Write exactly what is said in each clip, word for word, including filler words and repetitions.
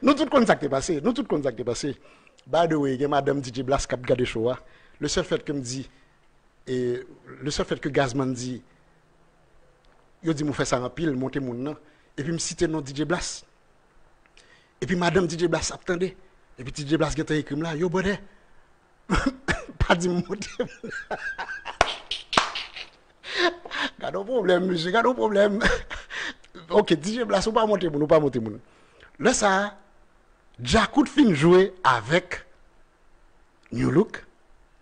Nou tout konn sa k te pase. Nou tout konn sa k te pase. By the way, gen madanm D J Blast k ap gade show a. Le seul fait que m di, e, le seul fait que Gazman di, yo di m ou fè sa anpil, monte moun nan. Epi m site non D J Blast. Epi madanm D J Blast ap tande. Epi D J Blast gentan ekri m la, yo, brother, pa di m monte moun. Gade yon pwoblèm, mesye, gade yon pwoblèm. Ok, D J Blast, ou pa monte moun, ou pa monte moun. Lè sa a, Djakout fin jwe avèk Nu Look.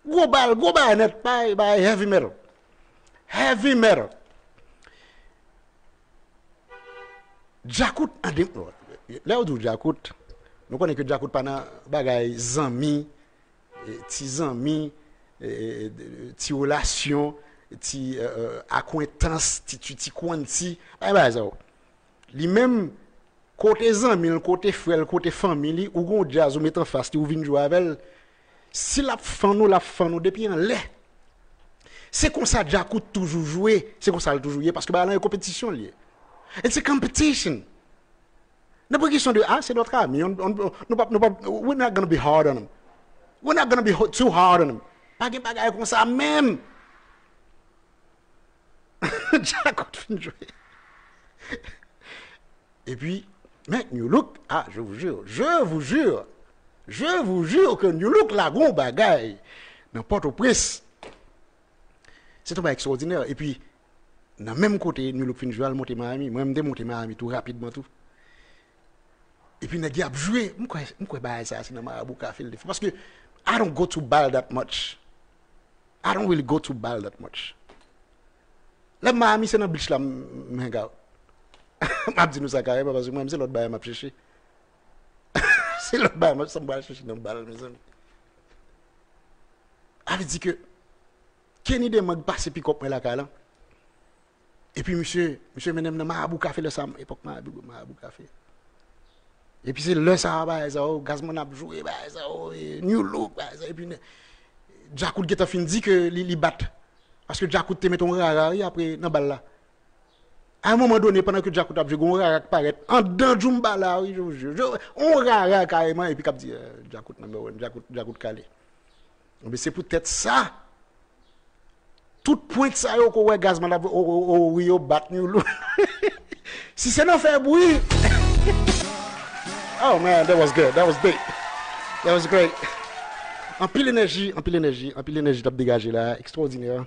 Gwo bal, gwo bagay nèt, bay, bay heavy metal. Heavy metal. Djakout, an de, lè yo di w Djakout, nou konnen ke Djakout pa nan bagay zanmi, e, ti zanmi, e, e, ti relasyon, ti, e, e, akwentans, ti, ti, ti kwanti, pa gen bagay sa yo. Li menm, kote zanmi l, kote frè l, kote fanmi li, ou gon djaz, ou met anfas li, ou vin jwe avè l. Si l ap fann ou, l ap fann ou depi anlè. Se konsa Djakout toujou jwe, se konsa l toujou ye, paske bagay lan yon konpetisyon li ye. It's a competition. Nan pran kesyon de, ah, c'est notre ami, on, on, nou pa, nou pa, we're not gonna be hard on him. We're not gonna be ho- too hard on him. Pa gen bagay konsa menm. Djakout fin jwe. Epi, men, Nu Look, ah, je vous jure, je vous jure, je vous jure que Nu Look lage yon bagay nan Pòtoprens. Se yon bagay ekstraòdinè. Epi, nan menm kote Nu Look fin jwe, al monte Miami. Mwen, m te monte Miami tou rapidman tou. Epi nèg yo ap jwe. M kwè, m kwè bagay sa a, se nan Marabou Café l te fè. Paske, I don't go to bal that much. I don't really go to bal that much. Lè m Miami, se nan beach la m, m hang out. M ap di nou sa kareman, paske mwen, se lòt bagay m ap chèche. Se lòt bagay m ap, sa m pral chèche nan bal, mezanmi. A vle di ke Kenny Demang pase pikòp mwen lakay lan. Epi misye, misye mennen m nan Marabou Café lè sa, epòk Marabou, Marabou Café. Epi se lè sa a, bagay sa yo, Gazman ap jwe, bagay sa yo, e, Nu Look, bagay sa yo, epi ne, Djakout gentan fin di ke li, li bat. Paske Djakout te mete yon rara, wi, apre nan bal la. A yon moman done, pandan ke Djakout ap jwe, gen yon rara k parèt anndan djoumba la, wi, je vous jure. Je- Yon rara kareman, epi k ap di, eh, Djakout number one, Djakout, Djakout kale. Enben, se poutèt sa, tout pwent sa yo ke w wè Gazman ap, o, o, o, wi, yo bat Nu Look. Si se nan fè bri. Oh man, that was good. That was big. That was great. Anpil enèji, anpil enèji, anpil enèji t ap degaje la. Ekstraòdinè.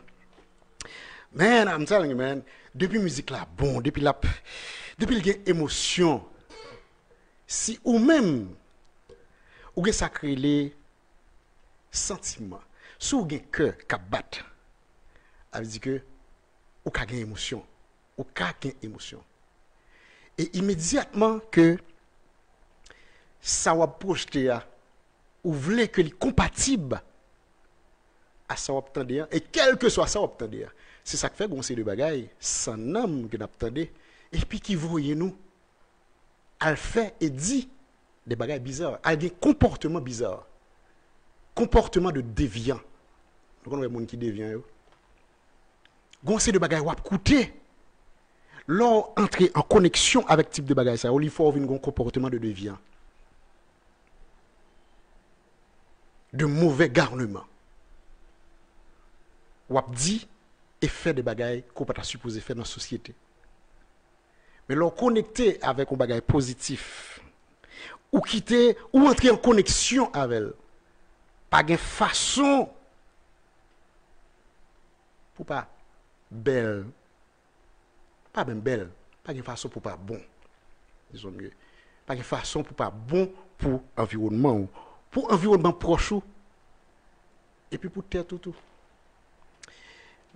Man, I'm telling you, man. Depi mizik la bon, depi l ap, depi l gen emosyon, si ou menm, ou gen sa k rele santiman, si w gen kè k ap bat, sa vle di ke ou ka gen emosyon. Ou ka gen emosyon. E imedyatman ke sa w ap pwojte a, ou vle ke li konpatib a sa w ap tande a, e kèlkeswa sa w ap tande a. Se sa k fè gen yon seri de bagay san nanm ke n ap tande, epi ki voye nou al fè e di de bagay biza, al gen konpòteman biza, konpòteman de devyan. Nou konn wè moun ki devyan yo. Gen yon seri de bagay w ap koute. Lè w antre an koneksyon avèk tip de bagay sa yo, li fè w vin gen yon konpòteman de devyan, de move garneman. W ap di e fè de bagay ke w pa ta sipoze fè nan sosyete. Men lè w konekte avèk yon bagay pozitif, ou kite, ou antre an koneksyon avè l, pa gen fason pou pa bèl. Pa menm bèl. Pa gen fason pou pa bon. Dizon mye. Pa gen fason pou pa bon pou anviwònman w, pou anviwònman pwòch ou, epi pou tèt ou tou.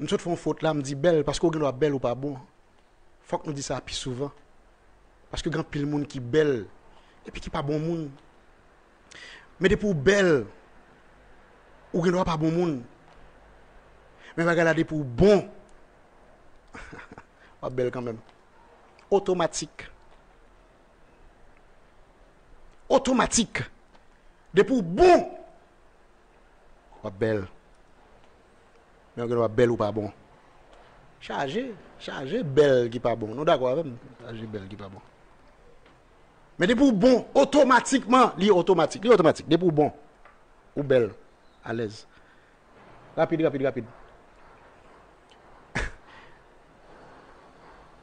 M sot fè yon fot la, m di bèl, paske w gen dwa bèl ou pa bon. Fòk nou di sa pi souvan. Paske gen anpil moun ki bèl, epi ki pa bon moun. Men depi w bèl, ou gen dwa pa bon moun. Men bagay la, depi w bon, w ap bèl kanmenm. Otomatik. Otomatik. Depi w bon, w ap bèl. Men w gen dwa bèl ou pa bon. Chaje, chaje bèl ki pa bon. Nou dakò avè m? Chaje bèl ki pa bon. Men depi w bon, otomatikman, li otomatik, li otomatik. Depi w bon, ou bèl, alèz. Rapid, rapid, rapid.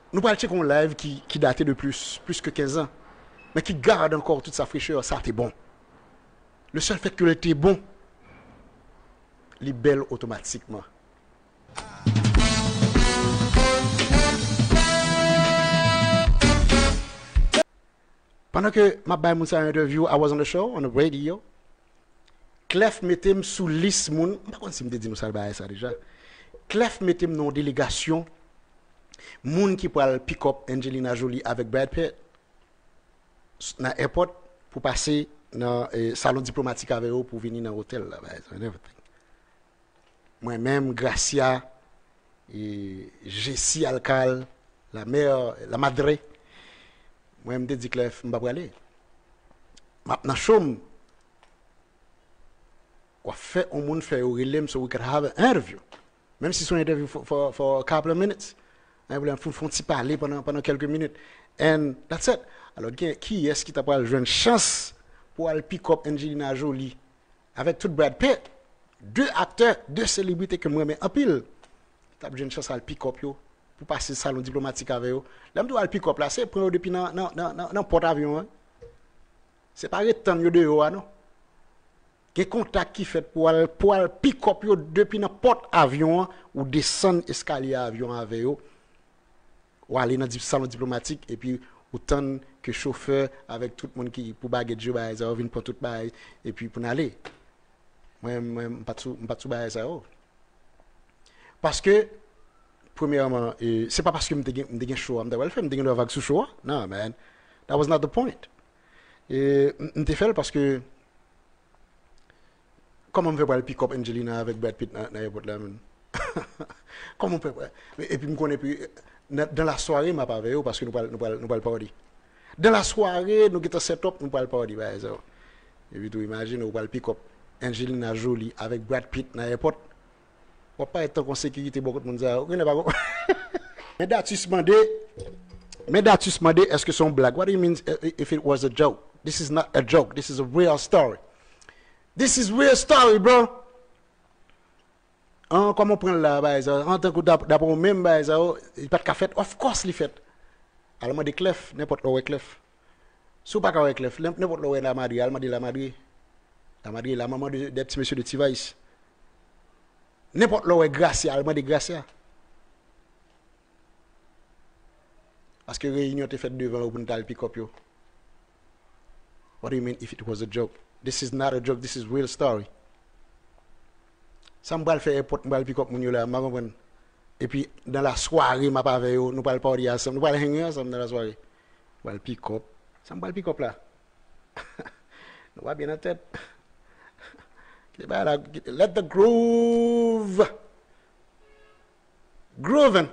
Nou pral tcheke yon live ki, ki date de plus, plus ke kenz an, men ki gad ankò tout sa frechè, sa te bon. Le seul fait que l te bon, li bèl otomatikman. Pandan ke m ap bay moun sa yo entèvyou, I was on the show, on the radio. Clef mete m sou lis moun, m pa konn si m te di nou sa bagay sa deja. Clef mete m nan yon delegasyon moun ki pral pick up Angelina Jolie avèk Brad Pitt s- nan airport pou pase nan eh, salon diplomatik avè yo pou vini nan otèl la, bagay sa, and everything. Mwen menm, Gracia, e, Jessy Alcal, la mère, la madre, mwen m te di Clef, m pa prale. M ap nan show m. W ap fè yon moun fè yo rele m so we could have an interview. Menm si se yon interview for, for, for a couple of minutes. An pwoblèm, fè, fè yon ti pale pandan, pandan kèlke minit. And that's it. Alò, gen kiyès ki ta pral jwenn chans pou al pick up Angelina Jolie avèk tout Brad Pitt? De aktè, de selebrite ke m renmen anpil. T ap jwenn chans al pick up yo pou pase salon diplomatik avè yo. Lè m di w al pick up la, se pran yo depi nan, nan, nan, nan, nan pòt avyon an. Se pa ret tann yo deyò a, non. Gen kontak ki fèt pou al, pou al pick up yo depi nan pòt avyon an, ou desann eskalye avyon an avè yo, ou ale nan di- salon diplomatik, epi ou tann ke chofè avèk tout moun ki pou bagèt yo, bagay sa yo, vin pran tout bagay, epi pou n ale. Mwen, mwen, m pa t sou, m pa t sou bagay sa yo. Paske, premyèman, e, se pa paske m te gen, m te gen show a, m te pral fè, m te gen dwa vag sou show a. Non, man. That was not the point. E, m, m te fè l paske, kòman m fè pral pick up Angelina avèk Brad Pitt nan, nan airport la, man? Kòman m fè pral? E, epi m konnen, epi, nan, dans la soirée, m ap avè yo, paske nou pral, nou pral, nou pral party. Dans la soirée, nou gentan set up, nou pral party, bagay sa yo. Epi tou, imajine, ou pral pick up Angelina Jolie avèk Brad Pitt nan airport. W ap parèt tankou yon sekirite bò kot moun sa yo. Ou genlè pa konprann. Men Datus mande, men Datus mande, èske se yon blag? What do you mean if it was a joke? This is not a joke. This is a real story. This is real story, bro. An, kòman w pran l la, bagay sa yo? An, tankou dap- daprè w menm, bagay sa yo, li pa t ka fèt? Of course li fèt. Al mande Clef, nenpòt lè w wè Clef. Si w pa ka wè Clef, nen- nenpòt lè w wè Lamadri, al mande Lamadri. Lamadri, la maman de, de ti mesye de T-Vice. Nenpòt lè w wè Gracia, al mande Gracia. Paske reyinyon te fèt devan yo pou n t al pick up yo. What do you mean if it was a joke? This is not a joke, this is real story. Sa m pral fè airport, m pral pick up moun yo la, m pa konprann. Epi, dans la soirée, m ap avè yo, nou pral party ansanm, nou pral hang ansanm dans la soirée. M pral pick up. Sa m pral pick up la? Nou pa byen nan tèt. Kite bagay la, kite- let the groove. Groovin'.